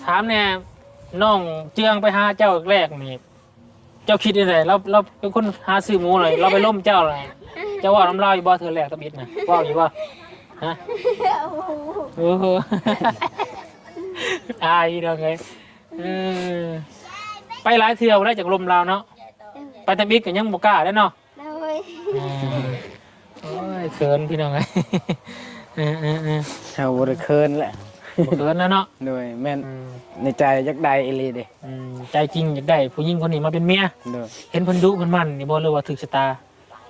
ຖາມແດ່ ນ້ອງເຈືອງໄປຫາເຈົ້າແລກນີ້ ເຈົ້າຄິດຈັ່ງໃດ? ລາວ ລາວເປັນຄົນຫາຊື້ໝູເລີຍ ລາວໄປລົມເຈົ້າເລີຍ ເຈົ້າເວົ້ານຳລາວຢູ່ບໍ່ ເທື່ອແລກທຳອິດນະ ເວົ້າຢູ່ບໍ່? ຮະ? ໂອ້ໂຫ ອາຍພີ່ນ້ອງເອີຍ ເອີ ໄປຫຼາຍເທື່ອບໍ່ໄດ້ຈັກລົມລາວເນາະ ໄປທຳອິດກໍຍັງບໍ່ກ້າເດ້ເນາະ. ໂດຍ ອ່າ ໂອ້ຍ ເຂີນພີ່ນ້ອງເອີຍ ເອີໆໆ ເຮົາບໍ່ໄດ້ເຂີນແຫຼະ ບໍ່ເຂີນແລ້ວເນາະ ໂດຍ ແມ່ນ ອືມ ໃນໃຈຢາກໄດ້ອີ່ຫຼີເດ້ ອືມ ໃຈຈິງຢາກໄດ້ຜູ້ຍິງຄົນນີ້ມາເປັນເມຍ ໂດຍ ເຫັນເພິ່ນດຸເພິ່ນໝັ່ນນີ້ບໍ່ ຫຼືວ່າຖືກຊະຕາ?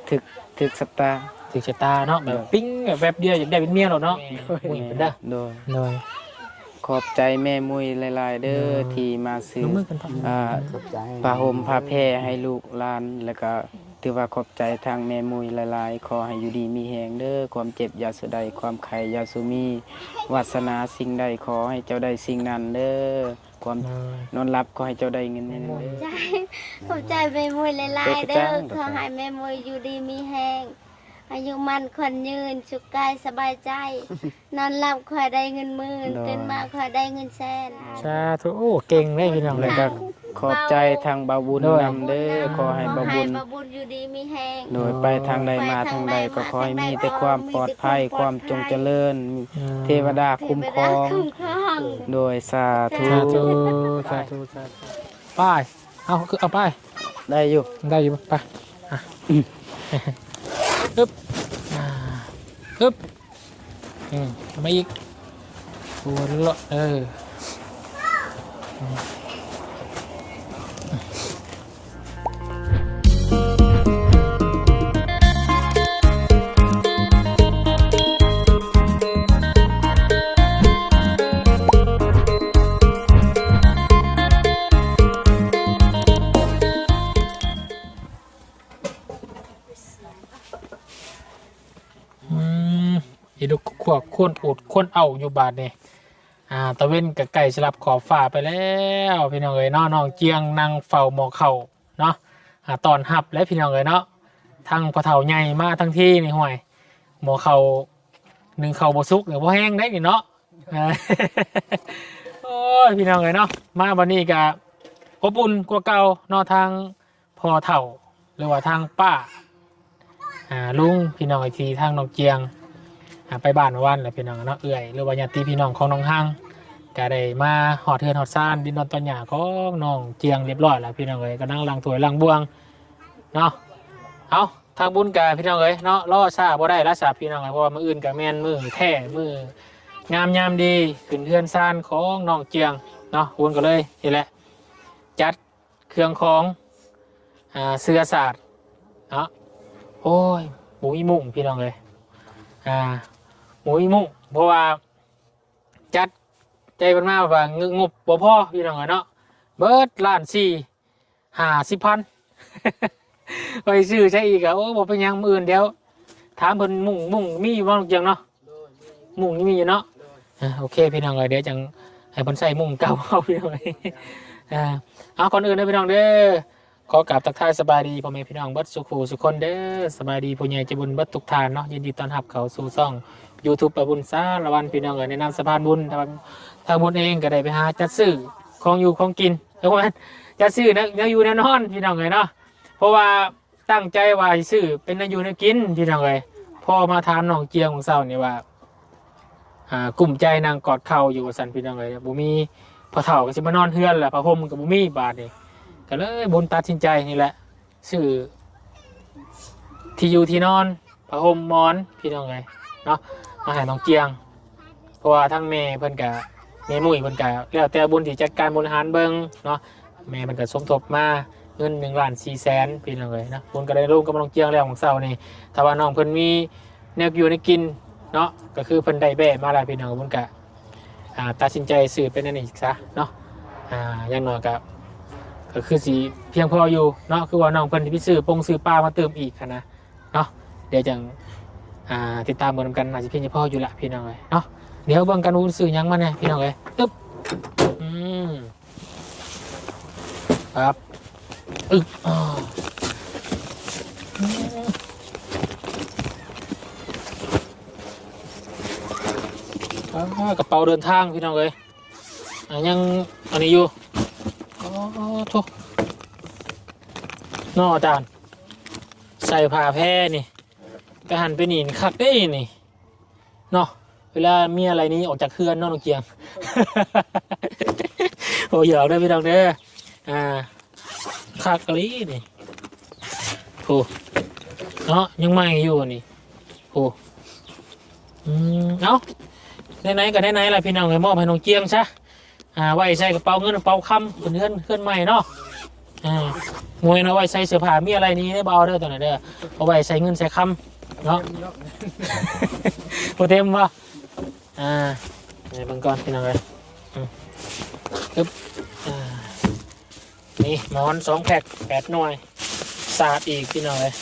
ຖືກ ຖືກຊະຕາ ຖືກຊະຕາເນາະ ແບບ ໂດຍ ປິ້ງແບບແປັບດຽວຢາກໄດ້ເປັນເມຍໂລດເນາະ ໂດຍ ໂອ້ຍ ເພິ່ນເດີ ໂດຍ ໂດຍ ຂອບໃຈແມ່ມຸ້ຍຫຼາຍໆເດີ ໂດຍ ທີ່ມາຊື້ ອ່າ ຜ້າຫົ່ມຜ້າແພໃຫ້ລູກຫຼານ ແລ້ວກໍຖືວ່າຂອບໃຈທາງແມ່ມຸ້ຍຫຼາຍໆ ຂໍໃຫ້ຢູ່ດີມີແຮງເດີ ຄວາມເຈັບຢ່າສູ່ໄດ້ ຄວາມໄຂ້ຢ່າສູ່ມີ ວາດສະໜາສິ່ງໃດ ຂໍໃຫ້ເຈົ້າໄດ້ສິ່ງນັ້ນເດີ ຄວາມ ໂດຍ ນອນຫຼັບຂໍໃຫ້ເຈົ້າໄດ້ເງິນເດີ ຂອບໃຈແມ່ມຸ້ຍຫຼາຍໆເດີ ຂໍໃຫ້ແມ່ມຸ້ຍຢູ່ດີມີແຮງ ອາຍຸໝັ້ນຂວັນຍືນ ສຸກກາຍສະບາຍໃຈ ນອນຫຼັບຂໍໃຫ້ໄດ້ເງິນໝື່ນ ໂດຍ ຕື່ນມາຂໍໃຫ້ໄດ້ເງິນແສນ ສາທຸ ໂອ້ ເກັ່ງເດ້ພີ່ນ້ອງ ແລ້ວກໍຂອບໃຈທາງບ່າວບຸນນຳເດີ ໂດຍ ຂໍໃຫ້ບ່າວບຸນ ໃຫ້ບ່າວບຸນຢູ່ດີມີແຮງ ໂດຍ ໂດຍ ໄປທາງໃດມາທາງໃດກໍຂໍໃຫ້ມີແຕ່ຄວາມປອດໄພ ຄວາມຈົ່ງຈະເລີນ ອືມ ເທວະດາຄຸ້ມຄອງ ເທວະດາຄຸ້ມຄອງ ໂດຍ ສາທຸ ສາທຸ ສາທຸ ສາທຸ ໄປ ເອົາ ຄືເອົາໄປ ໄດ້ຢູ່ ໄດ້ຢູ່ ໄປ ອ່ະ ອືມ ອຶບ ອ່າ ອຶບ ອືມ ເອົາມາອີກ ໂອ້ ເລາະ ເອີ ອືມ. ອືມ ອີລຸກຄວກຄວນໂອດຄວນເອົ້າຢູ່ບາດນີ້ ອ່າ ຕາເວັນກໍໃກ້ຊິລັບຂອບຟ້າໄປແລ້ວ ພີ່ນ້ອງເອີຍເນາະ ນ້ອງຈຽງນັ່ງເຝົ້າໝໍ້ເຂົ້າເນາະ ອ່າ ຕ້ອນຮັບແຫຼະ ພີ່ນ້ອງເອີຍເນາະ ທັງພໍ່ເຖົ້າໃຫຍ່ມາທັງທີນີ້ ຫ້ວຍ ໝໍ້ເຂົ້າ ໜຶ້ງເຂົ້າບໍ່ສຸກ ບໍ່ແຮງໄດ໋ນີ້ເນາະ ເອີ ໂອ້ຍ ພີ່ນ້ອງເອີຍເນາະ ມາບັດນີ້ກໍອົບອຸ່ນກວ່າເກົ່າເນາະ ທາງພໍ່ເຖົ້າ ຫຼືວ່າທາງປ້າ ອ່າ ລຸງ ພີ່ນ້ອງເອີຍ ທີ່ທາງນ້ອງຈຽງ ອ່າ ໄປບ້ານເມື່ອວານແຫຼະ ພີ່ນ້ອງເນາະ ເອື້ອຍ ຫຼືວ່າຍາດຕິພີ່ນ້ອງຂອງນ້ອງຮັງ ກໍໄດ້ມາຮອດເຮືອນຮອດຊານ ດິນດອນຕອນຫຍ້າຂອງນ້ອງຈຽງຮຽບຮ້ອຍແລ້ວ ພີ່ນ້ອງເອີຍ ກຳລັງລ້າງຖ້ວຍລ້າງບ່ວງເນາະ ເອົາ ທາງບຸນກະພີ່ນ້ອງເອີຍເນາະ ລໍຊ້າບໍ່ໄດ້ລະຊະພີ່ນ້ອງເອີຍ ເພາະວ່າມື້ອື່ນກະແມ່ນມື້ແທ້ ມື້ງາມຍາມດີ ຂຶ້ນເຮືອນຊານຂອງນ້ອງຈຽງເນາະ ບຸນກໍເລີຍນີ້ແຫຼະ ຈັດເຄື່ອງຂອງ ອ່າ ເສື້ອສາດເນາະ ໂອ້ຍ ບໍ່ມີມຸ້ງພີ່ນ້ອງເອີຍ ອ່າ ບໍ່ມີມຸ້ງ ເພາະວ່າ ຈັດໃຈເພິ່ນມາວ່າ ງ- ງົບບໍ່ພໍພີ່ນ້ອງເອີຍເນາະ ເບິດລ້ານສີ່ ຫ້າສິບພັນ ໄປຊື້ໃຊ້ອີກ ໂອ້ ບໍ່ເປັນຫຍັງ ມື້ອື່ນດຽວຖາມເພິ່ນ ມຸ້ງ ມຸ້ງມີຢູ່ບໍ່ ນ້ອງຈຽງເນາະ? ໂດຍ ມີ ມຸ້ງຍັງມີຢູ່ເນາະ? ໂດຍ ເອີ ໂອເຄ ພີ່ນ້ອງເອີຍ ດຽວຈັ່ງໃຫ້ເພິ່ນໃຊ້ມຸ້ງເກົ່າເອົາ ພີ່ນ້ອງເອີຍ ເອີ ເອົາ ກ່ອນອື່ນເດີ ພີ່ນ້ອງເດີ ຂໍກາບທັກທາຍສະບາຍດີພໍ່ແມ່ພີ່ນ້ອງເບິດສູ່ຄູ່ສູ່ຄົນເດີ ສະບາຍດີຜູ້ໃຫຍ່ໃຈບຸນເບິດທຸກທ່ານເນາະ ຍິນດີຕ້ອນຮັບເຂົ້າສູ່ຊ່ອງຢູທູບປ້າບຸນສາລະວັນ ພີ່ນ້ອງເອີຍ ໃນນາມສະພານບຸນ ທາງ ທາງບຸນເອງກໍໄດ້ໄປຫາຈັດຊື້ຂອງຢູ່ຂອງກິນ ເອີ ບໍ່ແມ່ນ ຈັດຊື້ແນວ ແນວຢູ່ແນວນອນ ພີ່ນ້ອງເອີຍເນາະ ເພາະວ່າຕັ້ງໃຈວ່າຊິຊື້ເປັນແນວຢູ່ແນວກິນ ພີ່ນ້ອງເອີຍ ພໍມາຖາມນ້ອງຈຽງມື້ເຊົ້ານີ້ວ່າ ອ່າ ກຸ້ມໃຈນັ່ງກອດເຂົ່າຢູ່ວ່າຊັ້ນ ພີ່ນ້ອງເອີຍ ບໍ່ມີພໍ່ເຖົ້າກໍຊິມານອນເຮືອນລະ ຜ້າຫົ່ມກໍບໍ່ມີບາດນີ້ ກໍເລີຍບຸນຕັດສິນໃຈນີ້ແຫຼະ ຊື້ທີ່ຢູ່ທີ່ນອນ ຜ້າຫົ່ມໝອນ ພີ່ນ້ອງເອີຍເນາະ ມາໃຫ້ນ້ອງຈຽງ ເພາະວ່າທາງແມ່ເພິ່ນກະ ແມ່ມຸ້ຍເພິ່ນກະ ແລ້ວແຕ່ບຸນທີ່ຈັດການບໍລິຫານເບິ່ງເນາະ ແມ່ເພິ່ນກະສົມທົບມາເງິນໜຶ່ງລ້ານສີ່ແສນ ພີ່ນ້ອງເອີຍເນາະ ບຸນກໍໄດ້ລົມກັບນ້ອງຈຽງແລ້ວ ຂອງເຊົ້ານີ້ ຖ້າວ່ານ້ອງເພິ່ນມີແນວຢູ່ແນວກິນເນາະ ກໍຄືເພິ່ນໄດ້ແບ້ມາແລ້ວ ພີ່ນ້ອງ ບຸນກະ ອ່າ ຕັດສິນໃຈຊື້ເປັນອັນນີ້ຊະເນາະ ອ່າ ຢ່າງໜ້ອຍກໍ ກໍຄືຊິພຽງພໍຢູ່ເນາະ ຄືວ່ານ້ອງເພິ່ນຊິໄປຊື້ປົງຊື້ປາມາຕື່ມອີກຫັ້ນນະ ເນາະ ດຽວຈັ່ງ ອ່າ ຕິດຕາມເບິ່ງນຳກັນ ໜ້າຊິພຽງພໍຢູ່ລະ ພີ່ນ້ອງເອີຍເນາະ ດຽວເບິ່ງກັນວ່າຊື້ຫຍັງມາແດ່ ພີ່ນ້ອງເອີຍ ອຶບ ອືມ ປັບ ອຶບ ອ່າ ກະເປົາເດີນທາງ ພີ່ນ້ອງເອີຍ ອ່າ ຍັງອັນນີ້ຢູ່. ໂອ້ໂທ້ ເນາະອາຈານ ໃສ່ຜ້າແພນີ້ ໄປຫັ້ນໄປນີ້ຄັກເດ້ນີ້ເນາະ. ເວລາເມຍໄລ່ໜີອອກຈາກເຮືອນເນາະ ນ້ອງກຽງ. ໂອ້ ຢອກເດີພີ່ນ້ອງເດີ. ອ່າ ຄັກອີ່ຫຼີນີ້. ໂອ້ ເນາະ ຍັງໃໝ່ຢູ່ນີ້. ໂອ້ ອືມ ເອົ້າ ໄດ້ໄຫນກໍໄດ້ໄຫນລະພີ່ນ້ອງເອີຍ ມອບໃຫ້ນ້ອງກຽງຊະ. ອ່າ ໄວ້ໃສ່ກະເປົາເງິນກະເປົາຄຳ ເປັນເຮືອນ ເຮືອນໃໝ່ເນາະ. ອ່າ ບໍ່ແມ່ນວ່າໄວ້ໃສ່ເສື້ອຜ້າ ມີອາໄລນີ້ໄດ້ບໍ່ເອົາເດີ ຕົວນັ້ນເດີ ເອົາໄວ້ໃສ່ເງິນໃສ່ຄຳເນາະ. ບໍ່ເຕັມບໍ່? ອ່າ ໃຫ້ເບິ່ງກ່ອນພີ່ນ້ອງເອີຍ. ອືມ ອຶບ ອ່າ ນີ້ໝອນສອງແພັກ ແປດໜ່ວຍ ສາດອີກພີ່ນ້ອງເອີຍ.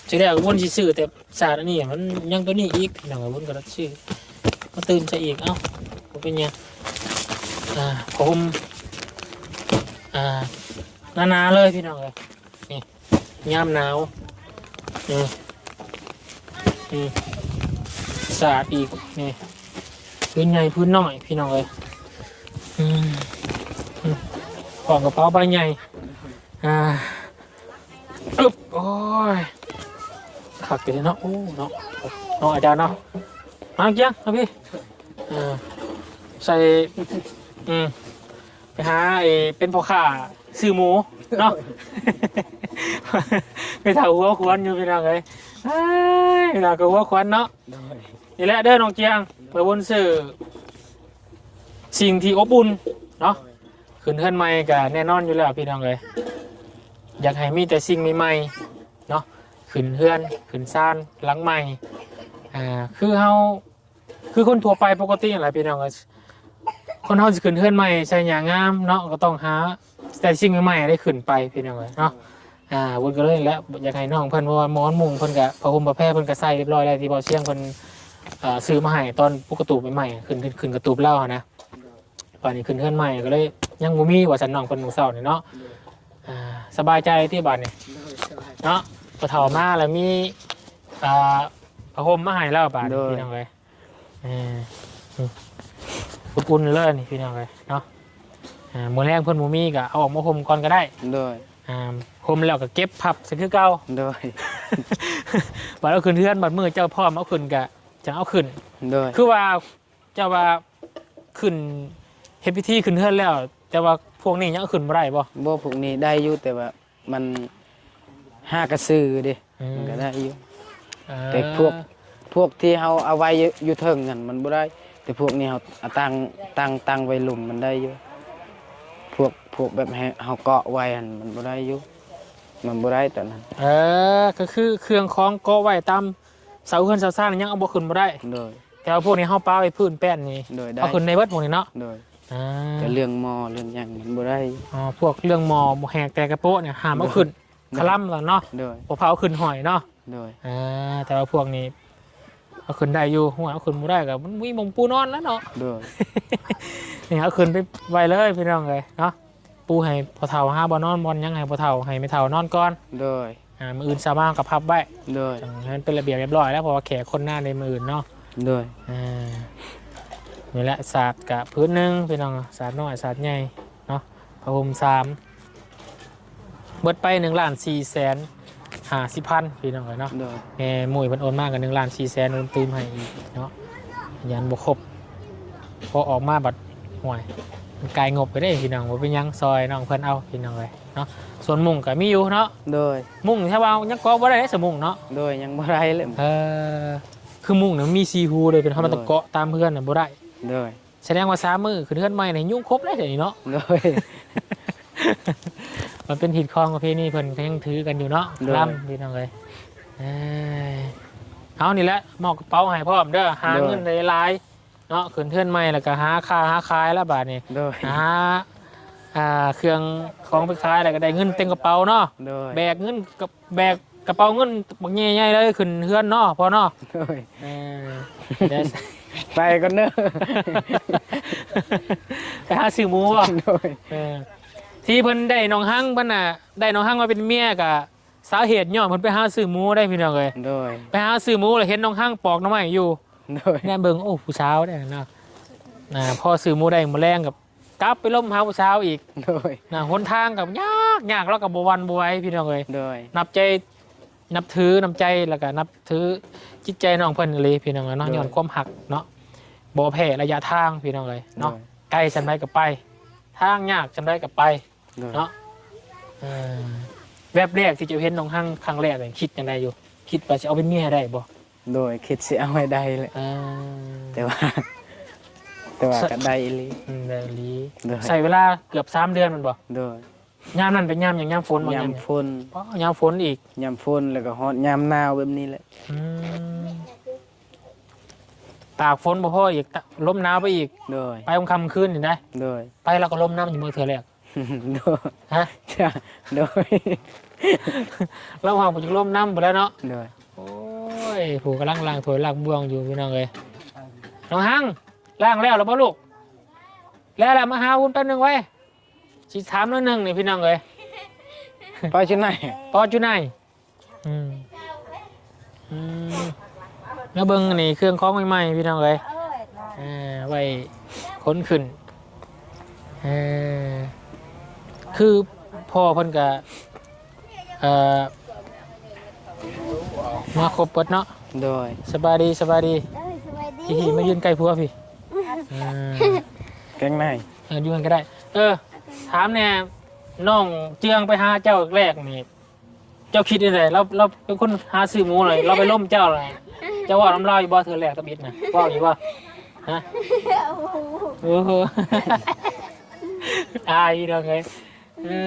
ທີແລກວົນຊິຊື້ແຕ່ ສາດອັນນີ້ມັນຍັງຕົວນີ້ອີກພີ່ນ້ອງ ວຸ້ນກໍຊື້ມາຕື່ມໃສ່ອີກ. ເອົ້າ ບໍ່ເປັນຫຍັງ. ອ່າ ຜ້າຫົ່ມ ອ່າ ໜາໆເລີຍພີ່ນ້ອງເອີຍ. ນີ້ ຍາມໜາວ ນີ້ ນີ້ ສາດອີກ ນີ້ ພື້ນໃຫຍ່ພື້ນນ້ອຍພີ່ນ້ອງເອີຍ. ອືມ ອືມ ພ້ອມກະເປົາໃບໃຫຍ່. ອ່າ ອຶບ ໂອ້ຍ ຄັກເດເນາະ. ໂອ້ ເນາະ ເນາະອາຈານເນາະ. ມາກຽງ ມາພີ່ ເອີ ໃສ່ ອືມ ໄປຫາໄອ້ເປັນພໍ່ຄ້າຊື້ໝູເນາະ. ໄປຖ້າຫົວຂວັນຢູ່ພີ່ນ້ອງເອີຍ. ອ້າຍ ເວລາກໍຫົວຂວັນເນາະ. ໂດຍ ນີ້ແຫຼະເດີນ້ອງກຽງ ໄປວົນຊື້ສິ່ງທີ່ອົບອຸ່ນເນາະ. ຂຶ້ນເຮືອນໃໝ່ກະແນ່ນອນຢູ່ແລ້ວພີ່ນ້ອງເອີຍ ຢາກໃຫ້ມີແຕ່ສິ່ງໃໝ່ໆເນາະ. ຂຶ້ນເຮືອນຂຶ້ນຊານຫຼັງໃໝ່ ອ່າ ຄືເຮົາ ຄືຄົນທົ່ວໄປປົກກະຕິຫັ້ນແຫຼະພີ່ນ້ອງເອີຍ. ຄົນເຮົາຊິຂຶ້ນເຮືອນໃໝ່ໃສ່ຫຍ້າງາມເນາະ ກໍຕ້ອງຫາແຕ່ສິ່ງໃໝ່ໆໄດ້ຂຶ້ນໄປພີ່ນ້ອງເອີຍເນາະ. ອ່າ ວຸ້ນກໍເລີຍແຫຼະ ຢາກໃຫ້ນ້ອງເພິ່ນ ເພາະວ່າໝອນມຸ້ງເພິ່ນກະ ຜ້າຫົ່ມຜ້າແພເພິ່ນກະໃສ່ຮຽບຮ້ອຍແລ້ວ ທີ່ເບົາຊຽງເພິ່ນ ເອີ ຊື້ມາໃຫ້ຕອນປຸກກະຕູບໃໝ່ໆ ຂຶ້ນ ຂຶ້ນ ຂຶ້ນກະຕູບລາວຫັ້ນນະ. ບາດນີ້ຂຶ້ນເຮືອນໃໝ່ກໍເລີຍຍັງບໍ່ມີວ່າຊັ້ນ ນ້ອງເພິ່ນມື້ເຊົ້ານີ້ເນາະ. ອ່າ ສະບາຍໃຈຕິບາດນີ້ ໂດຍ ສະບາຍ ເນາະ. ພໍເຖົ້າມາແລ້ວມີ ອ່າ ຜ້າຫົ່ມມາໃຫ້ແລ້ວບາດນີ້ ໂດຍ ພີ່ນ້ອງເອີຍ. ເອີ ອືມ ອຸ່ນໆເລີຍນີ້ພີ່ນ້ອງເອີຍເນາະ. ອ່າ ມື້ແລງເພິ່ນບໍ່ມີກໍເອົາອອກມາຫົ່ມກ່ອນກໍໄດ້. ໂດຍ ອ່າ ຫົ່ມແລ້ວກໍເກັບພັບໃສ່ຄືເກົ່າ. ໂດຍ ບາດເອົາຂຶ້ນເຮືອນ ບາດມື້ເຈົ້າພ້ອມເອົາຂຶ້ນກໍຈັ່ງເອົາຂຶ້ນ. ໂດຍ ຄືວ່າ ເຈົ້າວ່າຂຶ້ນ ເຮັດພິທີຂຶ້ນເຮືອນແລ້ວ ແຕ່ວ່າພວກນີ້ຍັງເອົາຂຶ້ນບໍ່ໄດ້ບໍ່? ບໍ່ ພວກນີ້ໄດ້ຢູ່ ແຕ່ວ່າມັນຫາກະຊື້ເດ້. ອືມ ມັນກະໄດ້ຢູ່. ອ່າ ແຕ່ພວກ ພວກທີ່ເຮົາເອົາໄວ້ຢູ່ ຢູ່ເທິງຫັ້ນມັນບໍ່ໄດ້ ແຕ່ພວກນີ້ເຮົາ ອາ ຕັ້ງ ຕັ້ງ ຕັ້ງໄວ້ລຸ່ມມັນໄດ້ຢູ່. ພວກ ພວກແບບໃຫ້ເຮົາເກາະໄວ້ຫັ້ນມັນບໍ່ໄດ້ຢູ່ ມັນບໍ່ໄດ້ຕອນນັ້ນ. ເອີ ກໍຄືເຄື່ອງຂອງເກາະໄວ້ຕາມເສົາເຮືອນເສົາຊານ ຍັງເອົາບໍ່ຂຶ້ນບໍ່ໄດ້. ໂດຍ ແຕ່ວ່າພວກນີ້ເຮົາປະໄວ້ພື້ນແປ້ນນີ້ ໂດຍ ໄດ້ ເອົາຂຶ້ນໄດ້ເບິດພວກນີ້ເນາະ. ໂດຍ ອ່າ ແຕ່ເລື່ອງໝໍ້ເລື່ອງຫຍັງມັນບໍ່ໄດ້. ອໍ ພວກເລື່ອງໝໍ້ ໝໍ້ແຫກແຕກກະໂປະນີ້ ຫ້າມເອົາຂຶ້ນ ໂດຍ ຄະລຳລະເນາະ. ໂດຍ ບໍ່ພາເອົາຂຶ້ນຫ້ອຍເນາະ. ໂດຍ ອ່າ ແຕ່ວ່າພວກນີ້ເອົາຂຶ້ນໄດ້ຢູ່. ຫ້ວຍ ເອົາຂຶ້ນບໍ່ໄດ້ກໍມັນມີໝ່ອງປູນອນແລ້ວເນາະ. ໂດຍ ນີ້ເອົາຂຶ້ນໄປໄວ້ເລີຍພີ່ນ້ອງເອີຍເນາະ. ປູໃຫ້ພໍ່ເຖົ້າຫາບ່ອນນອນບ່ອນຫຍັງໃຫ້ພໍ່ເຖົ້າ ໃຫ້ແມ່ເຖົ້ານອນກ່ອນ. ໂດຍ ອ່າ ມື້ອື່ນເຊົ້າມາກໍພັບໄວ້. ໂດຍ ຈັ່ງໃຫ້ມັນເປັນລະບຽບຮຽບຮ້ອຍແລ້ວ ເພາະວ່າແຂກຄົນມາໃນມື້ອື່ນເນາະ. ໂດຍ ອ່າ ນີ້ແຫຼະ ສາດກະພື້ນໜຶ່ງພີ່ນ້ອງ ສາດນ້ອຍສາດໃຫຍ່ເນາະ. ຜ້າຫົ່ມສາມ ເບິດໄປໜຶ່ງລ້ານສີ່ແສນຫ້າສິບພັນພີ່ນ້ອງເອີຍເນາະ. ໂດຍ ແມ່ມຸ້ຍເພິ່ນໂອນມາກໍໜຶ່ງລ້ານສີ່ແສນ ໂອນຕື່ມໃຫ້ອີກເນາະ ຍັງບໍ່ຄົບ. ພໍອອກມາບັດ ຫ້ວຍ ມັນກາຍງົບໄປເດ້ພີ່ນ້ອງ. ບໍ່ເປັນຫຍັງ ຊ່ອຍນ້ອງເພິ່ນເອົາພີ່ນ້ອງເອີຍເນາະ. ສ່ວນມຸ້ງກໍມີຢູ່ເນາະ. ໂດຍ ມຸ້ງແທ້ວ່າຍັງເກາະບໍ່ໄດ້ເດ້ ສະມຸ້ງເນາະ. ໂດຍ ຍັງບໍ່ໄດ້ເລີຍ. ເອີ ຄືມຸ້ງນະມີສີ່ຮູເດ້ ເປັນເຮົາມັນຕ້ອງເກາະຕາມເຮືອນນະບໍ່ໄດ້. ໂດຍ ສະແດງວ່າສາມມື້ຂຶ້ນເຮືອນໃໝ່ນີ້ຍຸງຄົບແລ້ວດຽວນີ້ເນາະ. ໂດຍ ມັນເປັນຮີດຄອງປະເພນີເພິ່ນກໍຍັງຖືກັນຢູ່ເນາະ. ໂດຍ ລຳພີ່ນ້ອງເອີຍ. ເອີ ເອົານີ້ແຫຼະ ມອບກະເປົາໃຫ້ພ້ອມເດີ ຫາເງິນໄດ້ຫຼາຍເນາະ. ຂຶ້ນເຮືອນໃໝ່ແລ້ວກໍຫາຄ້າຫາຂາຍແລ້ວບາດນີ້. ໂດຍ ຫາ ອ່າ ເຄື່ອງຂອງໄປຂາຍແລ້ວກໍໄດ້ເງິນເຕັມກະເປົາເນາະ. ໂດຍ ແບກເງິນ ແບກກະເປົາເງິນບັກໃຫຍ່ໆເລີຍຂຶ້ນເຮືອນເນາະ ພໍ່ເນາະ. ໂດຍ ເອີ ໄປກ່ອນເດີ ໄປຫາຊື້ໝູບໍ່? ໂດຍ ເອີ ທີ່ເພິ່ນໄດ້ນ້ອງຮັງ ເພິ່ນນະໄດ້ນ້ອງຮັງມາເປັນເມຍ ກະສາເຫດຍ້ອນເພິ່ນໄປຫາຊື້ໝູໄດ໋ພີ່ນ້ອງເອີຍ. ໂດຍ ໄປຫາຊື້ໝູແລ້ວເຫັນນ້ອງຮັງປອກໜໍ່ໄມ້ຢູ່. ໂດຍ ແນມເບິ່ງ ໂອ້ ຜູ້ສາວເດ້ເນາະ. ນະ ພໍຊື້ໝູໄດ້ມື້ແລງກໍກັບໄປລົມຫາຜູ້ສາວອີກ ໂດຍ ນະ ຫົນທາງກໍຍາກ ຍາກ ລາວກໍບໍ່ຫວັ່ນບໍ່ໄຫວ ພີ່ນ້ອງເອີຍ ໂດຍ ນັບໃຈ ນັບຖືນ້ຳໃຈ ແລ້ວກໍນັບຖືຈິດໃຈນ້ອງເພິ່ນອີ່ຫຼີ ພີ່ນ້ອງເອີຍເນາະ ໂດຍ ຍ້ອນຄວາມຮັກເນາະ ບໍ່ແພ້ໄລຍະທາງ ພີ່ນ້ອງເອີຍເນາະ ໂດຍ ໄກສ່ຳໃດກໍໄປ ທາງຍາກສ່ຳໃດກໍໄປ ໂດຍ ເນາະ ເອີ ແວບແລກທີ່ເຈົ້າເຫັນນ້ອງຮັງຄັ້ງແລກນີ້ ຄິດຈັ່ງໃດຢູ່? ຄິດວ່າຊິເອົາເປັນເມຍໃຫ້ໄດ້ບໍ່? ໂດຍ ຄິດຊິເອົາໃຫ້ໄດ້ແຫຼະ ເອີ ແຕ່ວ່າ ແຕ່ວ່າກໍໄດ້ອີ່ຫຼີ ອືມ ໄດ້ອີ່ຫຼີ ໂດຍ ໃຊ້ເວລາເກືອບສາມເດືອນແມ່ນບໍ່? ໂດຍ ຍາມນັ້ນເປັນຍາມຫຍັງ? ຍາມຝົນບໍ່? ຍາມຝົນ ຍາມ ອໍ ຍາມຝົນອີກ ຍາມຝົນ ແລ້ວກໍຮອດຍາມໜາວແບບນີ້ແຫຼະ ອືມ ຕາກຝົນບໍ່ພໍອີກ ລົມໜາວໄປອີກ ໂດຍ ໄປຄ່ຳໆຄືນນີ້ນະ ໂດຍ ໄປແລ້ວກໍລົມນຳຢູ່ບໍ່ເທື່ອແລກ? ໂດຍ ຮະ? ໂດຍ ລາວເຮົາກໍຢາກລົມນຳພຸ້ນແຫຼະເນາະ ໂດຍ ໂອ້ຍ ຜູ້ກຳລັງລ້າງຖ້ວຍລ້າງບ່ວງຢູ່ ພີ່ນ້ອງເອີຍ ນ້ອງຮັງ ລ້າງແລ້ວລະບໍ່ລູກ? ແລ້ວລະ ມາຫາອຸ່ນແປັບໜຶ່ງໄວ້ ຊິຖາມໜ້ອຍໜຶ່ງນີ້ ພີ່ນ້ອງເອີຍ ປາຈຸໄນ ປາຈຸໄນ ອືມ ອືມ ມາເບິ່ງອັນນີ້ເຄື່ອງຂອງໃໝ່ໆ ພີ່ນ້ອງເອີຍ ເອີ ໄວ້ຂົນຂຶ້ນ ເອີ ຄືພໍ່ເພິ່ນກະ ເອີ ມາຄົບເບິດເນາະ ໂດຍ ສະບາຍດີ ສະບາຍດີ ເອີ ສະບາຍດີ ພີ່ໆ ມາຢືນໃກ້ຜົວພີ່ ເອີ ແກງໃນ ເອີ ຢູ່ຫັ້ນກໍໄດ້ ເອີ ຖາມແດ່ ນ້ອງເຈືອງໄປຫາເຈົ້າແລກໆນີ້ ເຈົ້າຄິດຈັ່ງໃດ? ລາວ ລາວເປັນຄົນຫາຊື້ໝູເລີຍ ລາວໄປລົມເຈົ້າເລີຍ ເຈົ້າເວົ້ານຳລາວຢູ່ບໍ່ເທື່ອແລກທຳອິດນະ? ເວົ້າຢູ່ບໍ່? ຮະ? ໂອ້ໂຫ ອາຍພີ່ນ້ອງເອີຍ ເອີ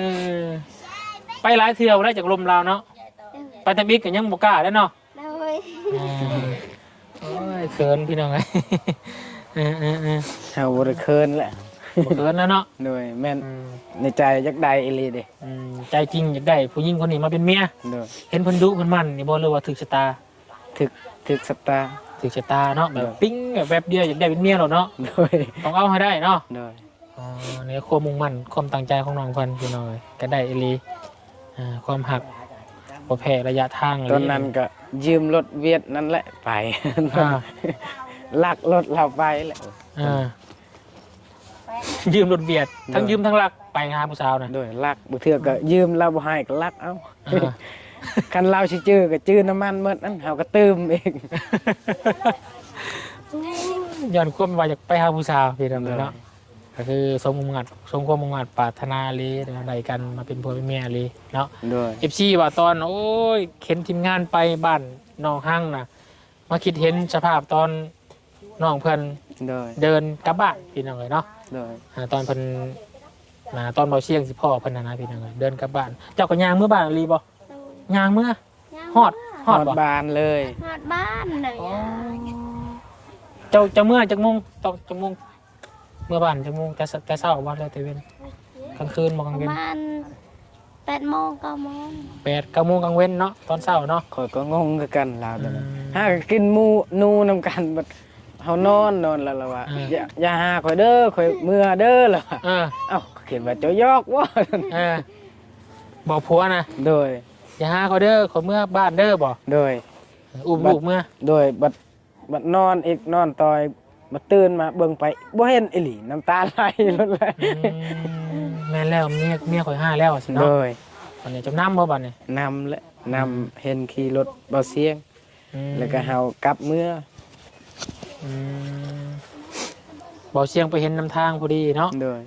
ໄປຫຼາຍເທື່ອບໍ່ໄດ້ຈັກລົມລາວເນາະ ໄປທຳອິດກໍຍັງບໍ່ກ້າເດ້ເນາະ ໂດຍ ອ່າ ໂອ້ຍ ເຂີນພີ່ນ້ອງເອີຍ ເອີໆໆ ເຮົາບໍ່ໄດ້ເຂີນແຫຼະ ບໍ່ເຂີນແລ້ວເນາະ ໂດຍ ແມ່ນ ອືມ ໃນໃຈຢາກໄດ້ອີ່ຫຼີເດ້ ອືມ ໃຈຈິງຢາກໄດ້ຜູ້ຍິງຄົນນີ້ມາເປັນເມຍ ໂດຍ ເຫັນເພິ່ນດຸເພິ່ນໝັ່ນນີ້ບໍ່ ຫຼືວ່າຖືກຊະຕາ? ຖືກ ຖືກຊະຕາ ຖືກຊະຕາເນາະ ແບບ ໂດຍ ປິ້ງແບບແວບດຽວຢາກໄດ້ເປັນເມຍໂລດເນາະ ໂດຍ ຕ້ອງເອົາໃຫ້ໄດ້ເນາະ ໂດຍ ອໍ ໃນຄວາມມຸ່ງໝັ້ນຄວາມຕັ້ງໃຈຂອງນ້ອງເພິ່ນ ພີ່ນ້ອງເອີຍ ກໍໄດ້ອີ່ຫຼີ ອ່າ ຄວາມຮັກບໍ່ແພ້ໄລຍະທາງເລີຍ ຕອນນັ້ນກໍຢືມລົດຫວຽດນັ້ນແຫຼະໄປ ອ່າ ລັກລົດລາວໄປແຫຼະ ອ່າ ຢືມລົດຫວຽດ ໂດຍ ທັງຢືມທັງລັກໄປຫາຜູ້ສາວນະ ໂດຍ ລັກ ບາງເທື່ອກໍ ອືມ ຢືມລາວບໍ່ໃຫ້ກໍລັກເອົາ ອ່າ ຄັນລາວຊິຈື່ກໍຈື່ນ້ຳມັນໝົດ ອັນເຮົາກໍຕື່ມອີກ ຍ້ອນຄວາມວ່າຢາກໄປຫາຜູ້ສາວ ພີ່ນ້ອງເອີຍເນາະ ໂດຍ ກໍຄືສົມຄວາມມຸ່ງໝັ້ນ ສົມຄວາມມຸ່ງໝັ້ນປາດຖະໜາອີ່ຫຼີ ໄດ້ກັນມາເປັນຜົວເປັນເມຍອີ່ຫຼີເນາະ ໂດຍ ເອັຟຊີ ວ່າຕອນ ໂອ້ຍ ເຫັນທີມງານໄປບ້ານນ້ອງຮັງນະ ມາຄິດເຫັນສະພາບຕອນນ້ອງເພິ່ນ ໂດຍ ເດີນກັບບ້ານ ພີ່ນ້ອງເອີຍເນາະ ໂດຍ ອ່າ ຕອນເພິ່ນ ອ່າ ຕອນເບົາຊຽງຊິພໍ້ເພິ່ນຫັ້ນນະ ພີ່ນ້ອງເອີຍ ເດີນກັບບ້ານ ເຈົ້າກໍຍ່າງເມືອບ້ານອີ່ຫຼີບໍ່? ໂດຍ ຍ່າງເມືອ ຍ່າງເມືອ ຮອດ ຮອດ ຮອດ ບໍ່? ບ້ານເລີຍ ຮອດບ້ານເລີຍ ອໍ ເຈົ້າ ເຈົ້າເມືອຈັກໂມງ? ຕອນຈັກໂມງ? ເມືອບ້ານຈັກໂມງ? ແຕ່ ແຕ່ເຊົ້າບໍ່ ແລ້ວແຕ່ເວັນ? ກາງຄືນບໍ່ ກາງເວັນ? ປະມານແປດໂມງ ເກົ້າໂມງ ແປດ ເກົ້າໂມງກາງເວັນເນາະ ຕອນເຊົ້າເນາະ ຂ້ອຍກໍງົງຄືກັນລາວຕອນນັ້ນ ອືມ ຫາກໍກິນໝູ ໜູນຳກັນ ບັດເຮົານອນ ນອນແລ້ວລະວ່າ ອ່າ ຢ່າ ຢ່າຫາຂ້ອຍເດີ ຂ້ອຍເມືອເດີລະວ່າ ອ່າ ເອົ້າ ຄິດວ່າເຈົ້າຢອກບໍ່ ອ່າ ບອກຜົວນະ ໂດຍ ຢ່າຫາຂ້ອຍເດີ ຂ້ອຍເມືອບ້ານເດີ ບໍ່ ໂດຍ ອຸ້ມລູກເມືອ ໂດຍ ບັດ ບັດນອນອີກ ນອນຕໍ່ອີກ ບັດຕື່ນມາເບິ່ງໄປ ບໍ່ເຫັນອີ່ຫຼີ ນ້ຳຕາໄຫຼໂລດແຫຼະ ອືມ ແມ່ນແລ້ວ ເມຍ ເມຍຂ້ອຍຮ້າຍແລ້ວ ວ່າຊັ້ນເນາະ ໂດຍ ບັດນີ້ເຈົ້ານຳບໍ່ບັດນີ້? ນຳແຫຼະ ນຳ ອືມ ເຫັນຂີ່ລົດເບົາຊຽງ ອືມ ແລ້ວກໍເຮົາກັບເມືອ ອືມ ເບົາຊຽງໄປເຫັນນຳທາງພໍດີເນາະ ໂດຍ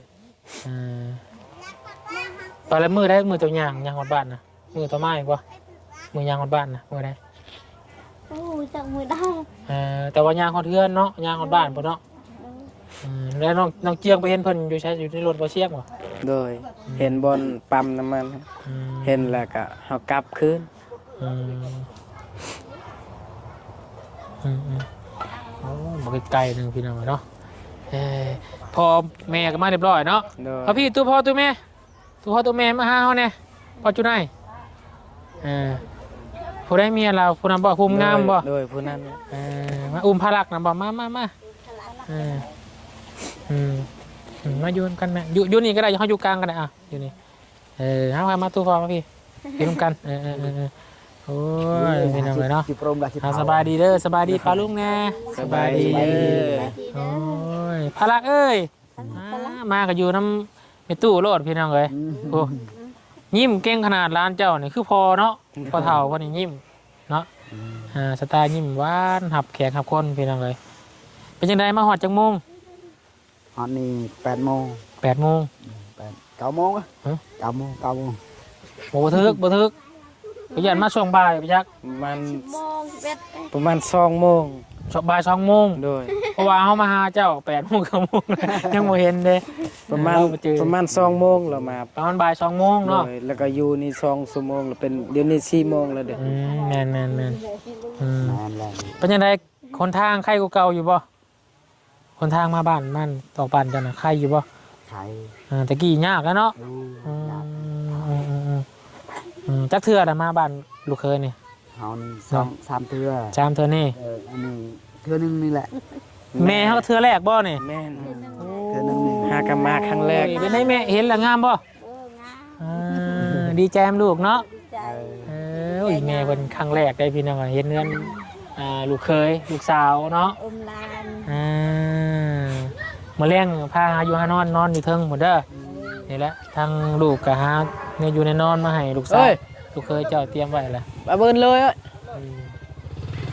ເອີ ຕອນແລະມື້ໃດ ມື້ເຈົ້າຍ່າງ ຍ່າງຮອດບ້ານນະ? ມື້ຕໍ່ມາອີກບໍ່? ມື້ຍ່າງຮອດບ້ານນະ ມື້ໃດ? ໂອ້ ຈັກມື້ໃດ ເອີ ແຕ່ວ່າຍ່າງຮອດເຮືອນເນາະ ຍ່າງຮອດບ້ານພຸ້ນເນາະ ໂດຍ ເອີ ແລ້ວນ້ອງ ນ້ອງຈຽງໄປເຫັນເພິ່ນຢູ່ໃສ? ຢູ່ໃນລົດບໍ່ຊຽງບໍ່? ໂດຍ ອືມ ເຫັນບ່ອນປ້ຳນ້ຳມັນ ອືມ ເຫັນແລ້ວກໍເຮົາກັບຄືນ ອືມ ອືມໆ ໂອ້ ບໍ່ໄກໆ ໜຶ່ງ ພີ່ນ້ອງເນາະ ເອີ ພໍ່ແມ່ກໍມາຮຽບຮ້ອຍເນາະ ໂດຍ ເອົາ ພີ່ ຕູ້ພໍ່ຕູ້ແມ່ ຕູ້ພໍ່ຕູ້ແມ່ມາຫາເຮົາແດ່ ພໍ່ຈຸໄນ ເອີ ຜູ້ໃດເມຍລາວ ຜູ້ນັ້ນບໍ່? ຜູ້ງາມບໍ່? ໂດຍ ໂດຍ ຜູ້ນັ້ນ ເອີ ມາອຸ້ມພາລັກນຳບໍ່? ມາ ມາ ມາ ເອີ ອືມ ອືມ ມາຢູ່ນຳກັນແມ່ ຢູ່ ຢູ່ນີ້ກໍໄດ້ ເຮົາຢູ່ກາງກໍໄດ້ ອ່ະ ຢູ່ນີ້ ເອີ ເຮົາມາຕູ້ພໍ່ມາ ພີ່ ຢູ່ນຳກັນ ເອີ ເອີ ເອີ ເອີ ໂອ້ຍ ພີ່ນ້ອງເອີຍເນາະ ຊິໂປຣມລະ ຊິເຜົາ ອ່າ ສະບາຍດີເດີ ສະບາຍດີປ້າລຸງແດ່ ສະບາຍດີເດີ. ໂອ້ຍ ພະລັກເອີຍ ອ່າ ມາກໍຢູ່ນຳແມ່ຕູ້ໂລດ ພີ່ນ້ອງເອີຍ. ອືມ ໂອ້ ຍິ້ມເກັ່ງຂະໜາດ ຫຼານເຈົ້ານີ້ຄືພໍ່ເນາະ ພໍ່ເຖົ້າເພິ່ນນີ້ຍິ້ມເນາະ. ອືມ ອ່າ ສະໄຕລ໌ຍິ້ມຫວານ ຮັບແຂກຮັບຄົນ ພີ່ນ້ອງເອີຍ. ເປັນຈັ່ງໃດ ມາຮອດຈັກໂມງ? ຮອດນີ້ແປດໂມງ. ແປດໂມງ ອືມ ແປດ ເກົ້າໂມງ ຮະ ເກົ້າໂມງ ເກົ້າໂມງ. ໂອ້ ບໍ່ຖືກ ບໍ່ຖືກ ຂ້ອຍຢ້ານມາຊ່ວງບ່າຍໄປຈັກ ປະມານ ສິບໂມງ ສິບເອັດ ປະມານສອງໂມງ ສອງ ບ່າຍສອງໂມງ. ໂດຍ ເພາະວ່າເຮົາມາຫາເຈົ້າແປດໂມງ ເກົ້າໂມງ ຍັງບໍ່ເຫັນເດ້. ປະມານ ເອີ ປະມານສອງໂມງລາວມາ ປະມານບ່າຍສອງໂມງເນາະ. ໂດຍ ແລ້ວກໍຢູ່ນີ້ສອງຊົ່ວໂມງ ແລ້ວເປັນ ດຽວນີ້ສີ່ໂມງແລ້ວເດ້. ອືມ ແມ່ນໆໆ ອືມ ແມ່ນແລ້ວ. ເປັນຈັ່ງໃດ ຫົນທາງໄຄກວ່າເກົ່າຢູ່ບໍ່? ຫົນທາງມາບ້ານ ບ້ານ ອອກບ້ານເຈົ້ານະ ໄຄຢູ່ບໍ່? ໄຄ. ເອີ ແຕ່ກີ້ຍາກແລ້ວເນາະ. ອືມ ອືມ ຍາກ. ອືມ ອືມ ອືມ ອືມ ຈັກເທື່ອລະມາບ້ານລູກເຂີຍນີ້? ເຮົານີ້ສອງ ສາມເທື່ອ ສາມເທື່ອນີ້. ເອີ ອັນນີ້ເທື່ອໜຶ່ງນີ້ແຫຼະ. ແມ່ເຮົາເທື່ອແລກບໍ່ນີ້? ແມ່ນ ໂອ້ ເທື່ອໜຶ່ງນີ້ ຫາກັນມາຄັ້ງແລກ. ເປັນໃດແມ່ ເຫັນລະງາມບໍ່? ເອີ ງາມ. ອ່າ ດີໃຈນຳລູກເນາະ. ເອີ ເອີ ໂອ້ຍ ແມ່ເພິ່ນຄັ້ງແລກເດ້ພີ່ນ້ອງ ເຫັນເຮືອນ ອ່າ ລູກເຂີຍ ລູກສາວເນາະ ອຸມຫຼານ. ອ່າ ມື້ແລງພາຫາຢູ່ຫານອນ ນອນຢູ່ເທິງພຸ້ນເດີ. ອືມ ນີ້ແຫຼະ ທາງລູກກໍຫາແນວຢູ່ແນວນອນມາໃຫ້ລູກສາວ ເອີຍ ລູກເຂີຍເຈົ້າຕຽມໄວ້ລະ ມາເບິ່ງເລີຍ. ອືມ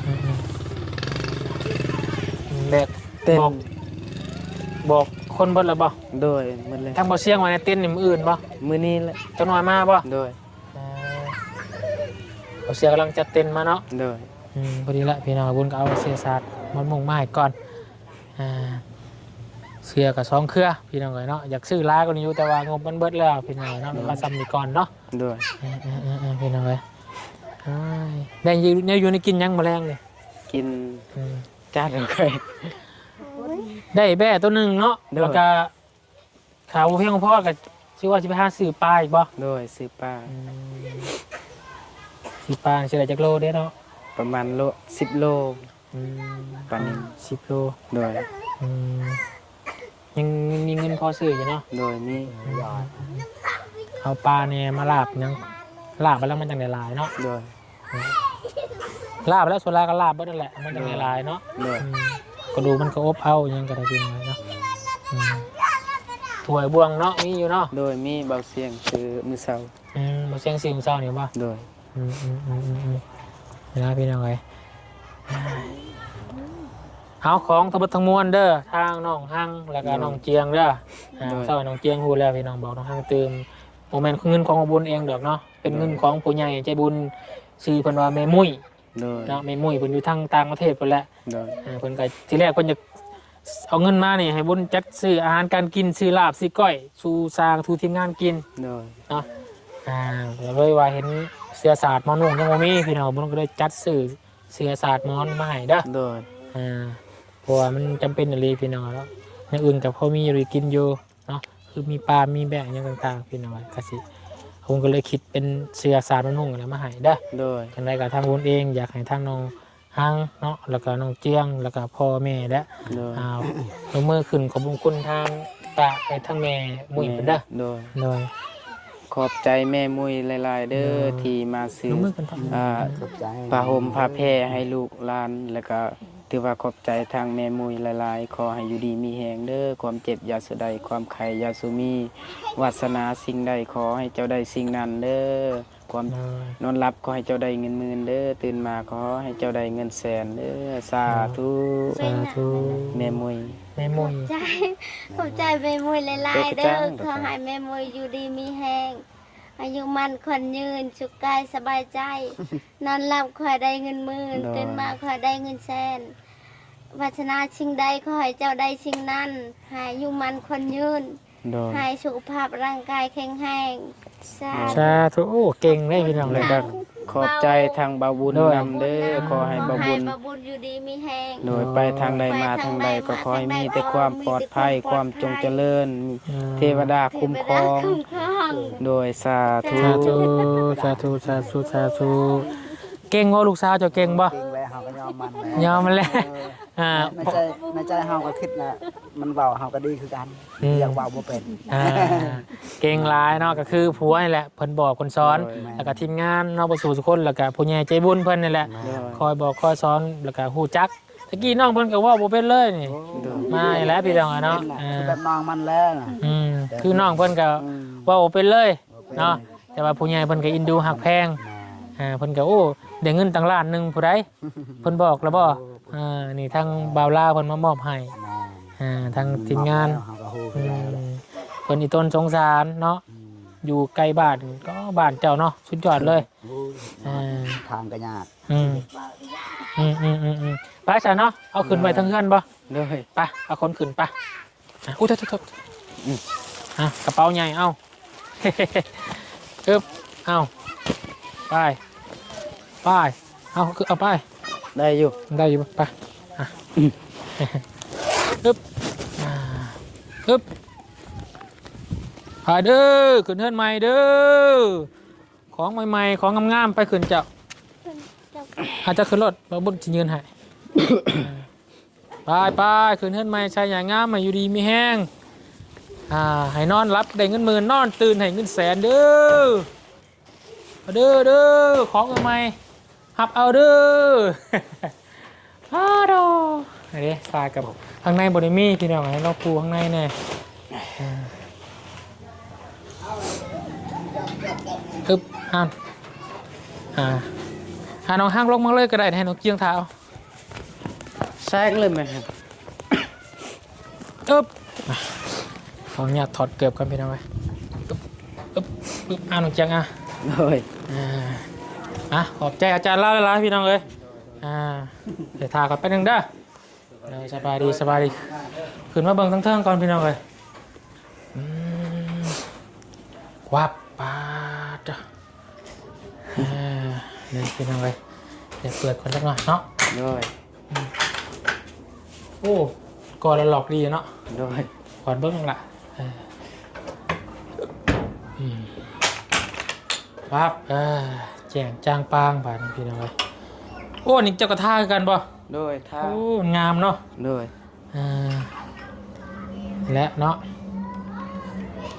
ອືມ ອືມ ແບບ ເຕັນ ບອກ ບອກຄົນເບິດແລ້ວບໍ່? ໂດຍ ໝົດແລ້ວ. ທາງບໍ່ສຽງວ່າໃນເຕັນນີ້ມື້ອື່ນບໍ່? ມື້ນີ້ແຫຼະ. ຈັກໜ່ອຍມາບໍ່? ໂດຍ. ເອີ ເອົາເສື້ອກຳລັງຈັດເຕັນມາເນາະ. ໂດຍ. ອືມ ພໍດີລະ ພີ່ນ້ອງບຸນກໍເອົາເສື້ອສາດມອນມຸ້ງມາໃຫ້ກ່ອນ. ອ່າ ເສື້ອກໍສອງເຄືອ ພີ່ນ້ອງເອີຍເນາະ. ຢາກຊື້ຫຼາຍກວ່ານີ້ຢູ່ ແຕ່ວ່າງົບມັນເບິດແລ້ວ ພີ່ນ້ອງເນາະ. ໂດຍ. ມາສ່ຳນີ້ກ່ອນເນາະ. ໂດຍ. ເອີ ເອີ ເອີ ເອີ ພີ່ນ້ອງເອີຍ ອ້າຍ ໄດ້ຢູ່ ແນວຢູ່ແນວກິນຫຍັງມື້ແລງນີ້? ກິນ ອືມ ຈານເຄີຍ ໄດ້ແບ້ໂຕໜຶ່ງເນາະ. ໂດຍ. ແລ້ວກໍ ຂ້າວບໍ່ພຽງພໍກໍຊິວ່າຊິໄປຫາຊື້ປາອີກບໍ່? ໂດຍ ຊື້ປາ. ອືມ ຊື້ປາຊິໄດ້ຈັກໂລເດ້ເນາະ? ປະມານໂລ ສິບໂລ. ອືມ ປານິນ ສິບໂລ. ໂດຍ. ອືມ ຍັງ ຍັງມີເງິນພໍຊື້ຢູ່ເນາະ? ໂດຍ ມີ. ອືມ ເອົາປາແດ່ມາລາບຫຍັງ ລາບແລ້ວມັນຈັ່ງໄດ້ຫຼາຍເນາະ? ໂດຍ. ລາບແລ້ວ ສ່ວນຫຼາຍກໍລາບເບິດນັ້ນແຫຼະ ມັນຈັ່ງໄດ້ຫຼາຍເນາະ. ໂດຍ. ອືມ ກະດູກມັນກໍອົບເອົາ ອີ່ຫຍັງກໍໄດ້ກິນເນາະ. ອືມ ຖ້ວຍບ່ວງເນາະ ມີຢູ່ເນາະ? ໂດຍ ມີ ເບົາສຽງຊື້ມື້ເຊົ້າ. ອືມ ບໍ່ສຽງຊິງເຊົ້ານີ້ບໍ່? ໂດຍ. ອືມໆໆໆ ນີ້ລະພີ່ນ້ອງເອີຍ ເອົາຂອງທັງໝົດທັງມວນເດີ ທາງນ້ອງຮັງ ແລ້ວກໍ ໂດຍ ນ້ອງຈຽງເດີ. ອ່າ ໂດຍ. ເຊົ້ານ້ອງຈຽງຮູ້ແລ້ວ ພີ່ນ້ອງບອກນ້ອງຮັງຕື່ມ ບໍ່ແມ່ນເງິນຂອງບໍ່ບຸນເອງດອກເນາະ ເປັນ ໂດຍ ເງິນຂອງຜູ້ໃຫຍ່ໃຈບຸນ ຊື່ເພິ່ນວ່າແມ່ມຸ້ຍ. ໂດຍ. ເນາະ ແມ່ມຸ້ຍເພິ່ນຢູ່ທາງຕ່າງປະເທດພຸ້ນແຫຼະ. ໂດຍ. ອ່າ ເພິ່ນກໍທີແລກເພິ່ນຢາກ ເອົາເງິນມານີ້ໃຫ້ບຸນຈັດຊື້ອາຫານການກິນ ຊື້ລາບ ຊື້ກ້ອຍສູ່ຊ່າງສູ່ທີມງານກິນ. ໂດຍ. ເນາະ ອ່າ ກໍເລີຍວ່າເຫັນເສື້ອສາດໝອນມຸ້ງຍັງບໍ່ມີ ພີ່ນ້ອງ ບຸນກໍເລີຍຈັດຊື້ເສື້ອສາດໝອນມາໃຫ້ເດີ. ໂດຍ. ອ່າ ເພາະວ່າມັນຈຳເປັນອີ່ຫຼີ ພີ່ນ້ອງເນາະ ແນວອື່ນກໍພໍມີຢູ່ໄດ້ກິນຢູ່ເນາະ ຄືມີປາມີແບ້ຫຍັງຕ່າງໆ ພີ່ນ້ອງ ກໍຊິ ບຸນກໍເລີຍຄິດເປັນເສື້ອສາດໝອນມຸ້ງແລ້ວມາໃຫ້ເດີ. ໂດຍ. ຈັ່ງໃດກໍທາງບຸນເອງຢາກໃຫ້ທາງນ້ອງ ຮັງເນາະ ແລ້ວກໍນ້ອງຈຽງ ແລ້ວກໍພໍ່ແມ່ແຫຼະ. ໂດຍ. ອ່າ ຍົກມືຂຶ້ນຂອບຄຸນທາງປ້າ ເອີ ທາງແມ່ມຸ້ຍເພິ່ນເດີ. ໂດຍ. ໂດຍ. ຂອບໃຈແມ່ມຸ້ຍຫຼາຍໆເດີ ໂດຍ ທີ່ມາຊື້ ຍົກມືຂຶ້ນ ອ່າ ຜ້າຫົ່ມຜ້າແພໃຫ້ລູກຫຼານ ແລ້ວກໍຖືວ່າຂອບໃຈທາງແມ່ມຸ້ຍຫຼາຍໆ. ຂໍໃຫ້ຢູ່ດີມີແຮງເດີ ຄວາມເຈັບຢ່າສູ່ໄດ້ ຄວາມໄຂ້ຢ່າສູ່ມີ ວາດສະໜາສິ່ງໃດ ຂໍໃຫ້ເຈົ້າໄດ້ສິ່ງນັ້ນເດີ. ຄວາມ ໂດຍ ນອນຫຼັບຂໍໃຫ້ເຈົ້າໄດ້ເງິນໝື່ນເດີ ຕື່ນມາຂໍໃຫ້ເຈົ້າໄດ້ເງິນແສນເດີ. ສາທຸ. ໂດຍ ສາທຸ. ແມ່ມຸ້ຍ ແມ່ມຸ້ຍ ຂອບໃຈ ຂອບໃຈແມ່ມຸ້ຍຫຼາຍໆເດີ. ຂໍໃຫ້ແມ່ມຸ້ຍຢູ່ດີມີແຮງ ອາຍຸໝັ້ນຂວັນຍືນ ສຸກກາຍສະບາຍໃຈ ນອນຫຼັບຂໍໃຫ້ໄດ້ເງິນໝື່ນ ໂດຍ ຕື່ນມາຂໍໃຫ້ໄດ້ເງິນແສນ ປາດຖະໜາສິ່ງໃດຂໍໃຫ້ເຈົ້າໄດ້ສິ່ງນັ້ນ ໃຫ້ອາຍຸໝັ້ນຂວັນຍືນ. ໂດຍ. ໃຫ້ສຸຂະພາບຮ່າງກາຍແຂງແຮງ. ສາທຸ. ສາທຸ. ໂອ້ ເກັ່ງເດ້ພີ່ນ້ອງເອີຍ. ແລ້ວກໍຂອບໃຈທາງບ່າວບຸນນຳເດີ. ໂດຍ. ຂໍໃຫ້ບ່າວບຸນ ຂໍໃຫ້ບ່າວບຸນຢູ່ດີມີແຮງ. ໂດຍ. ໂດຍ. ໄປທາງໃດມາທາງໃດກໍຂໍໃຫ້ມີແຕ່ຄວາມປອດໄພ ຄວາມຈົງຈະເລີນ. ເອີ. ເທວະດາຄຸ້ມຄອງ. ເທວະດາຄຸ້ມຄອງ. ໂດຍ. ສາທຸ. ສາທຸ ສາທຸ ສາທຸ ສາທຸ. ເກັ່ງບໍ່ ລູກສາວເຈົ້າເກັ່ງບໍ່? ເກັ່ງແລ້ວ ເຮົາກໍຍອມມັນແລ້ວ. ຍອມມັນແລ້ວ. ເອີ. ອ່າ ໃນໃຈ ໃນໃຈເຮົາກໍຄິດວ່າມັນເວົ້າເຮົາກໍດີຄືກັນ ອືມ ຢາກເວົ້າບໍ່ເປັນ ອ່າ ເກັ່ງຫຼາຍເນາະ ກໍຄືຜົວນີ້ແຫຼະເພິ່ນບອກເພິ່ນສອນ ໂດຍ ແມ່ນ ແລ້ວກໍທີມງານເນາະ ບໍ່ສູ່ທຸກຄົນ ແລ້ວກໍຜູ້ໃຫຍ່ໃຈບຸນເພິ່ນນີ້ແຫຼະ ໂດຍ ຄອຍບອກຄອຍສອນ ແລ້ວກໍຮູ້ຈັກ ຕະກີ້ນ້ອງເພິ່ນກໍເວົ້າບໍ່ເປັນເລີຍນີ້ ໂດຍ ມານີ້ແຫຼະພີ່ນ້ອງເນາະ ເປັນແຫຼະ ອ່າ ຄືແບບນ້ອງມັນແຫຼະນະ ອືມ ແຕ່ ຄືນ້ອງເພິ່ນກໍ ອືມ ເວົ້າບໍ່ເປັນເລີຍ ບໍ່ເປັນ ເນາະ ແຕ່ວ່າຜູ້ໃຫຍ່ເພິ່ນກໍເອັນດູຮັກແພງ ແມ່ນ ອ່າ ເພິ່ນກໍ ໂອ້ ໄດ້ເງິນຕັ້ງລ້ານໜຶ່ງຜູ້ໃດ ເພິ່ນບອກແລ້ວບໍ່? ໂອ້ ອ່າ ນີ້ທາງບ່າວລາວເພິ່ນມາມອບໃຫ້ ແມ່ນ ອ່າ ທາງທີມງານ ເຮົາກໍຮູ້ຄືກັນແຫຼະ ອືມ ເພິ່ນອີ່ຕົນສົງສານເນາະ ອືມ ຢູ່ໃກ້ບ້ານ ກໍບ້ານເຈົ້າເນາະ ສຸດຍອດເລີຍ ໂອ້ຍ ອ່າ ທາງກໍຍາກ ອືມ ອືມໆໆໆ ໄປຊະເນາະ ເອົາຂຶ້ນໄວ້ ໂດຍ ເທິງເຮືອນບໍ່? ໂດຍ ໄປ ເອົາຂົນຂຶ້ນໄປ ອ່ະ ອຸ້ຍ ໂທດໆ ອືມ ອ່ະ ກະເປົາໃຫຍ່ ເອົາ ອຶບ ເອົາ ໄປ ໄປ ເອົາ ຄື ເອົາໄປ ໄດ້ຢູ່ ໄດ້ຢູ່ ໄປ ອ່ະ ອືມ ອຶບ ອ່າ ອຶບ ໄປເດີ ຂຶ້ນເຮືອນໃໝ່ເດີ ຂອງໃໝ່ໆ ຂອງງາມໆ ໄປຂຶ້ນເຈົ້າ ອາດຈະຂຶ້ນລົດ ບໍ່ບຸນຊິຢືນໃຫ້ ໄປໆ ຂຶ້ນເຮືອນໃໝ່ ໃສ່ຫຍັງງາມ ໃຫ້ຢູ່ດີມີແຮງ ອ່າ ໃຫ້ນອນຫຼັບໄດ້ເງິນໝື່ນ ນອນຕື່ນໃຫ້ເງິນແສນເດີ ເດີ ເດີ ຂອງໃໝ່ໆ ຮັບເອົາເດີ ອາໂດ ນີ້ເດ້ ສາຍກັບ ຂ້າງໃນບໍ່ໄດ້ມີ ພີ່ນ້ອງ ໃຫ້ລອງປູຂ້າງໃນແດ່ ອາ ອຶບ ອ່າ ອ່າ ອ່າ ນ້ອງຮັກລົງມາເລີຍກໍໄດ້ ໃຫ້ນ້ອງຈຽງຖ້າເອົາ ແຊກເລີຍແມ່ນ ອຶບ ຂໍອະນຸຍາດຖອດເກີບກ່ອນ ພີ່ນ້ອງເອີຍ ອຶບ ອຶບ ອຶບ ອ່າ ນ້ອງແຈງ ອ່າ ໂດຍ ອ່າ ອ່າ ຂອບໃຈອາຈານລາວຫຼາຍໆ ພີ່ນ້ອງເອີຍ ອ່າ ດຽວຖ້າກ່ອນແປັບໜຶ່ງເດີ ເອີ ສະບາຍດີ ສະບາຍດີ ຂຶ້ນມາເບິ່ງທາງເທິງກ່ອນ ພີ່ນ້ອງເອີຍ ອືມ ວັບ ປາດ ເອີ ນີ້ພີ່ນ້ອງເອີຍ ດຽວເປີດກ່ອນຈັກໜ້ອຍເນາະ ໂດຍ ອືມ ໂອ້ ກໍລະຫຼອກດີເນາະ ໂດຍ ກ່ອນເບິ່ງລະ ເອີ ອືມ ປັບ ເອີ ແຈ້ງຈ່າງປາງບາດນີ້ພີ່ນ້ອງເອີຍ ໂອ້ ນີ້ເຈົ້າກໍທາຄືກັນບໍ່? ໂດຍ ທາ ໂອ້ ມັນງາມເນາະ ໂດຍ ອ່າ ແລະເນາະ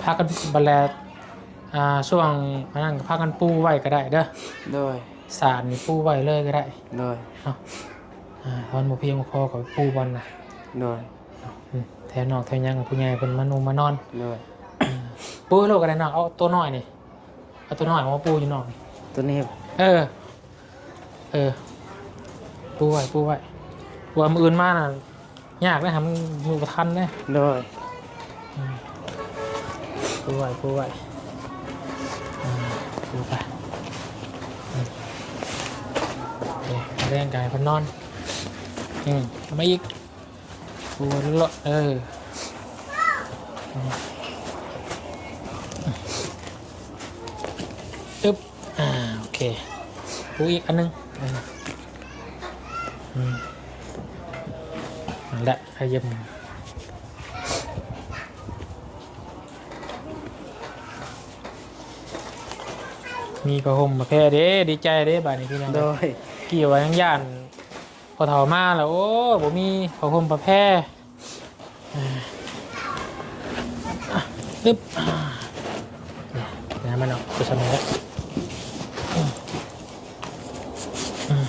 ພາກັນບັດແລະ ອ່າ ຊ່ວງອັນນັ້ນກໍພາກັນປູໄວ້ກໍໄດ້ເດີ ໂດຍ ສານນີ້ປູໄວ້ເລີຍກໍໄດ້ ໂດຍ ເນາະ ອ່າ ຖ້າມັນບໍ່ພຽງບໍ່ພໍກໍປູບ່ອນນະ ໂດຍ ເນາະ ອືມ ແຖວນອກແຖວຫຍັງ ຜູ້ໃຫຍ່ເພິ່ນມານຸ່ງມານອນ ໂດຍ ເອີ ປູໂລດກໍໄດ້ເນາະ ເອົາໂຕນ້ອຍນີ້ ເອົາໂຕນ້ອຍມາປູຢູ່ນອກນີ້ ໂຕນີ້ ເອີ ເອີ ປູໄວ້ ປູໄວ້ ເພາະວ່າມື້ອື່ນມານະ ຍາກເດ້ ຫາມັນມື້ບໍ່ທັນເດ້ ໂດຍ ອືມ ປູໄວ້ ປູໄວ້ ອ່າ ປູໄປ ອືມ ໂອເຄ ແລງກາຍເພິ່ນນອນ ອືມ ເອົາມາອີກ ປູເລາະ ເອີ ອືມ ອຶບ ອ່າ ໂອເຄ ປູອີກອັນໜຶ່ງ ເອີ ອືມ ນັ້ນແຫຼະ ຂະຫຍິບ ມີຜ້າຫົ່ມຜ້າແພເດ້ ດີໃຈເດ້ບາດນີ້ພີ່ນ້ອງ ໂດຍ ກີ້ວ່າຍັງຢ້ານ ພໍເຖົ້າມາແລ້ວ ໂອ້ ບໍ່ມີຜ້າຫົ່ມຜ້າແພ ອ່າ ອຶບ ອ່າ ນີ້ ນ້ຳມັນອອກ ຄືຊຳນີ້ແຫຼະ ອືມ ອືມ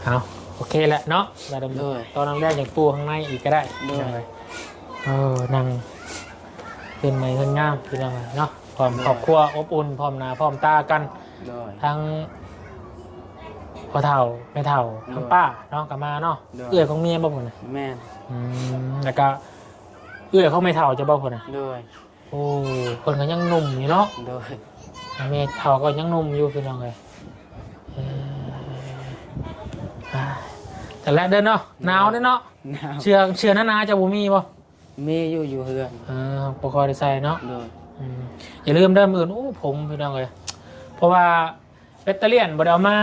ເອົາ ໂອເຄແຫຼະເນາະ ໂດຍ ຕອນແລກຍັງປູຂ້າງໃນອີກກໍໄດ້ ໂດຍ ເອີ ນັ່ງ ເຮືອນໃໝ່ເຮືອນງາມ ພີ່ນ້ອງເອີຍເນາະ ພ້ອມ ໂດຍ ຄອບຄົວອົບອຸ່ນ ພ້ອມໜ້າພ້ອມຕາກັນ ໂດຍ ທັງພໍ່ເຖົ້າແມ່ເຖົ້າ ໂດຍ ທັງປ້າເນາະ ກໍມາເນາະ ໂດຍ ເອື້ອຍຂອງເມຍບໍ່ພຸ້ນນະ? ແມ່ນ ອືມ ແລ້ວກໍເອື້ອຍຂອງແມ່ເຖົ້າເຈົ້າບໍ່ພຸ້ນນະ? ໂດຍ ໂອ້ ເພິ່ນກໍຍັງໜຸ່ມຢູ່ເນາະ ໂດຍ ແມ່ເຖົ້າກໍຍັງໜຸ່ມຢູ່ ພີ່ນ້ອງເອີຍ ເອີ ອ່າ ແຕ່ແລະເດີເນາະ ໜາວເດີເນາະ ໜາວ ເສື້ອ ເສື້ອໜາໆ ເຈົ້າບໍ່ມີບໍ່? ມີຢູ່ ຢູ່ເຮືອນ ເອີ ບໍ່ຄ່ອຍໄດ້ໃສ່ເນາະ ໂດຍ ອືມ ຢ່າລືມເດີ ມື້ອື່ນ ໂອ້ ຜົມ ພີ່ນ້ອງເອີຍ ເພາະວ່າແບັດເຕີຣຽນບໍ່ໄດ້ເອົາມາ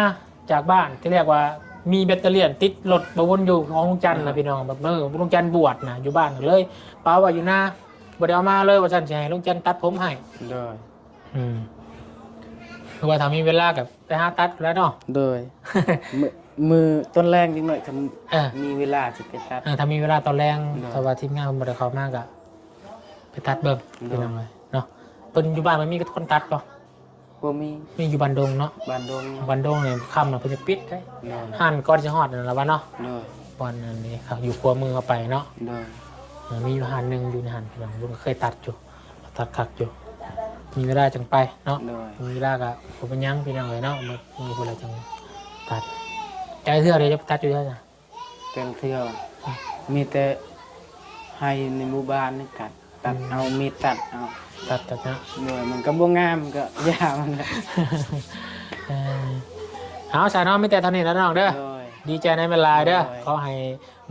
ຈາກບ້ານ ທີແລກວ່າມີແບັດເຕີຣຽນຕິດລົດບ່າວບຸນຢູ່ຂອງລຸງຈັນນະ ໂດຍ ພີ່ນ້ອງ ແບບມື້ລຸງຈັນບວດນະ ຢູ່ບ້ານ ກໍເລີຍປະໄວ້ຢູ່ນາ ບໍ່ໄດ້ເອົາມາເລີຍວ່າຊັ້ນ ຊິໃຫ້ລຸງຈັນຕັດຜົມໃຫ້ ໂດຍ ອືມ ຄືວ່າຖ້າມີເວລາກໍໄປຫາຕັດແຫຼະເນາະ. ໂດຍ ມື້ ມື້ຕອນແລງຈັກໜ້ອຍ ຄັນ ເອີ ມີເວລາຊິໄປຕັດ. ເອີ ຖ້າມີເວລາຕອນແລງ ໂດຍ ຖ້າວ່າທີມງານເພິ່ນບໍ່ໄດ້ເຂົ້າມາກໍໄປຕັດເບິ່ງ ໂດຍ ພີ່ນ້ອງເອີຍເນາະ. ເພິ່ນຢູ່ບ້ານມັນມີຄົນຕັດບໍ່? ບໍ່ມີ. ມີຢູ່ບ້ານດົງເນາະ. ບ້ານດົງ ບ້ານດົງນີ້ຄ່ຳແລ້ວເພິ່ນຈະປິດເດ້. ໂດຍ ຮ້ານກ່ອນຊິຮອດນັ້ນລະວ່າເນາະ. ໂດຍ ບ່ອນນັ້ນນີ້ ຢູ່ຂວາມືເຂົ້າໄປເນາະ. ໂດຍ ເອີ ມີຢູ່ຮ້ານໜຶ່ງຢູ່ໃນຫັ້ນ ພີ່ນ້ອງ ເພິ່ນກໍເຄີຍຕັດຢູ່ ຕັດຄັກຢູ່. ມີເວລາຈັ່ງໄປເນາະ. ໂດຍ ມີເວລາກໍບໍ່ເປັນຫຍັງ ພີ່ນ້ອງເອີຍເນາະ. ມື້ ມື້ພຸ້ນລະຈັ່ງຕັດ. ແຕ່ລະເທື່ອເດ ຈະໄປຕັດຢູ່ໃສ? ແຕ່ລະເທື່ອ ອືມ ມີແຕ່ໄຮ່ໃນໝູ່ບ້ານນີ້ຕັດ ຕັດເອົາ ອືມ ມີດຕັດເອົາ ຕັດ ຕັດເນາະ. ໂດຍ ມັນກໍບໍ່ງາມ ມັນກໍຢ່າມັນ. ເອີ ເອົາ ຊະເນາະ ມີແຕ່ເທົ່ານີ້ລະນ້ອງເດີ. ໂດຍ ດີໃຈນຳຫຼາຍໆເດີ. ໂດຍ ຂໍໃຫ້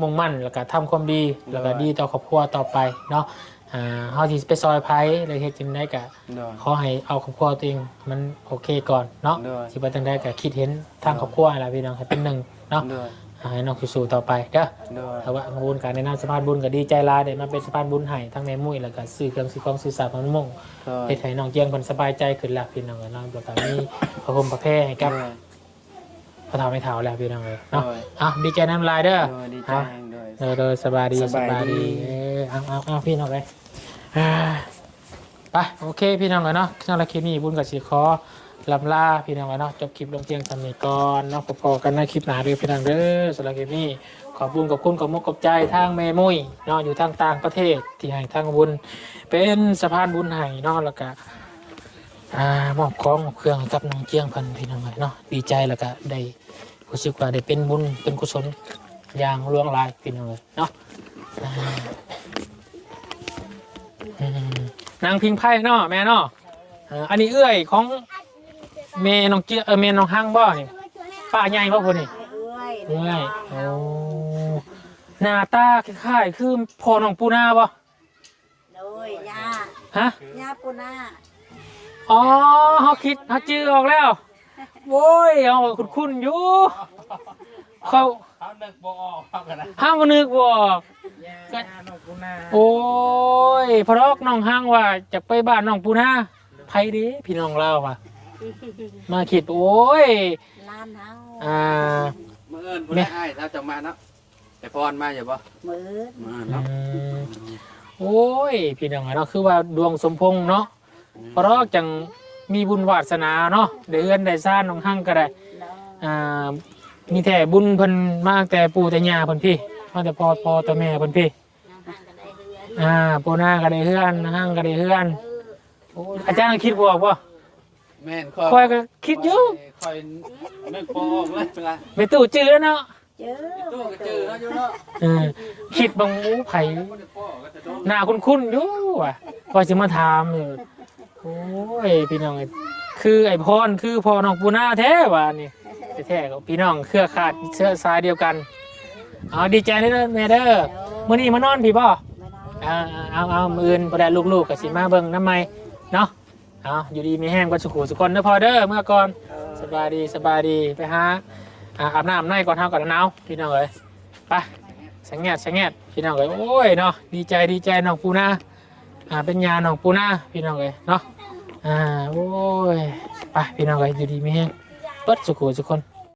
ມຸ່ງໝັ້ນ ແລ້ວກໍທຳຄວາມດີ ໂດຍ ແລ້ວກໍດີຕໍ່ຄອບຄົວຕໍ່ໄປເນາະ. ອ່າ ເຮົາຊິໄປຊ່ອຍໃຜ ຫຼືເຮັດຈັ່ງໃດກໍ ໂດຍ ຂໍໃຫ້ເອົາຄອບຄົວຕົວເອງມັນໂອເຄກ່ອນເນາະ. ໂດຍ ຊິວ່າຈັ່ງໃດກໍຄິດເຫັນທາງ ໂດຍ ຄອບຄົວຫັ້ນລະ ພີ່ນ້ອງ ໃຫ້ເປັນໜຶ່ງເນາະ. ໂດຍ ອ່າ ໃຫ້ນ້ອງສູ້ໆຕໍ່ໄປເດີ. ໂດຍ ເພາະວ່າບຸນກັນ ໃນນາມສະພານບຸນກໍດີໃຈຫຼາຍ ໄດ້ມາເປັນສະພານບຸນໃຫ້ທັງແມ່ມຸ້ຍ ແລ້ວກໍຊື້ເຄື່ອງຊື້ຂອງຊື້ສາຍພັນມຸ້ງ. ໂດຍ ເຮັດໃຫ້ນ້ອງຈຽງເພິ່ນສະບາຍໃຈຂຶ້ນລະ ພີ່ນ້ອງເອີຍເນາະ. ແລ້ວກໍມີຜ້າຫົ່ມຜ້າແພໃຫ້ກັບ ໂດຍ ພໍ່ເຖົ້າແມ່ເຖົ້າແລ້ວ ພີ່ນ້ອງເອີຍເນາະ. ໂດຍ ເອົາ ດີໃຈນຳຫຼາຍເດີ. ໂດຍ ດີໃຈ. ເອົາ ໂດຍ ໂດຍ ໂດຍ ສະບາຍດີ ສະບາຍດີ ສະບາຍດີ. ເອີ ເອົາ ເອົາ ເອົາ ພີ່ນ້ອງເອີຍ ອ່າ ໄປ ໂອເຄ ພີ່ນ້ອງເອີຍເນາະ. ສຳລັບຄລິບນີ້ບຸນກໍຊິຂໍລ່ຳລາ ພີ່ນ້ອງເອີຍເນາະ ຈົບຄລິບລົງພຽງສ່ຳນີ້ກ່ອນເນາະ. ພໍ້ກັນໃນຄລິບໜ້າເດີ ພີ່ນ້ອງເດີ. ສຳລັບຄລິບນີ້ ຂອບບຸນຂອບຄຸນ ຂອບມຸກຂອບໃຈທາງແມ່ມຸ້ຍເນາະ ຢູ່ທາງຕ່າງປະເທດ ທີ່ໃຫ້ທາງບຸນເປັນສະພານບຸນໃຫ້ເນາະ ແລ້ວກະ ອ່າ ມອບຂອງມອບເຄື່ອງໃຫ້ກັບນ້ອງຈຽງເພິ່ນ ພີ່ນ້ອງເອີຍເນາະ. ດີໃຈ ແລ້ວກະໄດ້ ຮູ້ສຶກວ່າໄດ້ເປັນບຸນເປັນກຸສົນຢ່າງຫຼວງຫຼາຍ ພີ່ນ້ອງເອີຍເນາະ. ອ່າ ອືມ ນາງພິງໄພເນາະ ແມ່ເນາະ. ເອີ ອັນນີ້ເອື້ອຍຂອງແມ່ນ້ອງເຈ- ເອີ ແມ່ນ້ອງຮັງບໍ່ນີ້? ປ້າໃຫຍ່ບໍ່ຜູ້ນີ້? ເອື້ອຍ ເອື້ອຍ. ໂອ້ ໜ້າຕາຄ້າຍໆຄືພໍ່ນ້ອງປູນາບໍ່? ໂດຍ ຍ່າ ຮະ? ຍ່າປູນາ. ອໍ ເຮົາຄິດ ເຮົາຈື່ອອກແລ້ວ. ໂອ້ຍ ເຮົາຄຸ້ນໆຢູ່ ເຂົາ ເຮົານຶກບໍ່ອອກ ເຮົາກໍໄດ້ ເຮົາກໍນຶກບໍ່ອອກ. ໂອ້ຍ ພະດອກ ນ້ອງຮັງວ່າຈະໄປບ້ານນ້ອງປູນາ. ໃຜເດ ພີ່ນ້ອງລາວວ່າ ມາຄິດ ໂອ້ຍ ຫຼານເຮົາ. ອ່າ ມື້ອື່ນພຸ້ນແຫຼະ ອ້າຍລາວຈະມາເນາະ. ໄອ້ພອນມາຢູ່ບໍ່? ມື້ອື່ນ ມື້ອື່ນເນາະ. ອືມ ໂອ້ຍ ພີ່ນ້ອງເອີຍເນາະ ຄືວ່າດວງສົມພົງເນາະ. ອືມ ເພາະເຮົາຈັ່ງມີບຸນວາດສະໜາເນາະ ໄດ້ເຮືອນໄດ້ຊານ ນ້ອງຮັງກໍໄດ້. ໂດຍ ອ່າ ມີແທ້ບຸນເພິ່ນມາແຕ່ປູ່ແຕ່ຍ່າເພິ່ນພີ້ ມາແຕ່ພໍ່ ພໍ່ແຕ່ແມ່ເພິ່ນພີ້. ນ້ອງຮັງກໍໄດ້ເຮືອນ ອ່າ ປູນາກໍໄດ້ເຮືອນ ນ້ອງຮັງກໍໄດ້ເຮືອນ. ເອີ ໂອ້ຍ ອາຈານຄິດບໍ່ອອກບໍ່? ແມ່ນ ຂ້ອຍ ຂ້ອຍກໍຄິດຢູ່ ຂ້ອຍ ຂ້ອຍນຶກບໍ່ອອກເລີຍວ່າ ແມ່ຕູ້ຈື່ແລ້ວເນາະ. ຈື່ ແມ່ຕູ້ກໍຈື່ເຮົາຢູ່ເນາະ. ເອີ ຄິດເບິ່ງ ໂອ້ ໃຜ ໜ້າຄຸ້ນໆ ຢູ່ວ່າ ຂ້ອຍຊິມາຖາມ. ໂອ້ຍ ພີ່ນ້ອງເອີຍ ຄືໄອ້ພອນ ຄືພໍ່ນ້ອງປູນາແທ້ວ່ານີ້. ແທ້ໆ ກໍພີ່ນ້ອງເຄືອຂາດເຊື້ອສາຍດຽວກັນ. ເອົາ ດີໃຈເດີແມ່ເດີ. ໂດຍ ມື້ນີ້ມານອນພີ້ບໍ່? ມານອນ. ເອົາ ເອົາ ເອົາ ມື້ອື່ນບໍ່ໄດ້ ລູກໆ ກໍຊິມາເບິ່ງນຳໃໝ່ເນາະ. ເອົາ ຢູ່ດີມີແຮງເບິດສູ່ຄູ່ສູ່ຄົນເດີພໍ່ເດີ. ເມືອກ່ອນ. ເອີ ສະບາຍດີ ສະບາຍດີ. ໄປຫາ ອ່າ ອາບນ້ຳໃນກ່ອນ ເຮົາກໍໜາວ ພີ່ນ້ອງເອີຍ. ໄປ ສະແງດ ສະແງດ ພີ່ນ້ອງເອີຍ. ໂອ້ຍເນາະ ດີໃຈ ດີໃຈ ນ້ອງປູນາ ອ່າ ເປັນຍ່ານ້ອງປູນາ ພີ່ນ້ອງເອີຍເນາະ. ອ່າ ໂອ້ຍ ໄປ ພີ່ນ້ອງເອີຍ ຢູ່ດີມີແຮງເບິດສູ່ຄູ່ສູ່ຄົນ.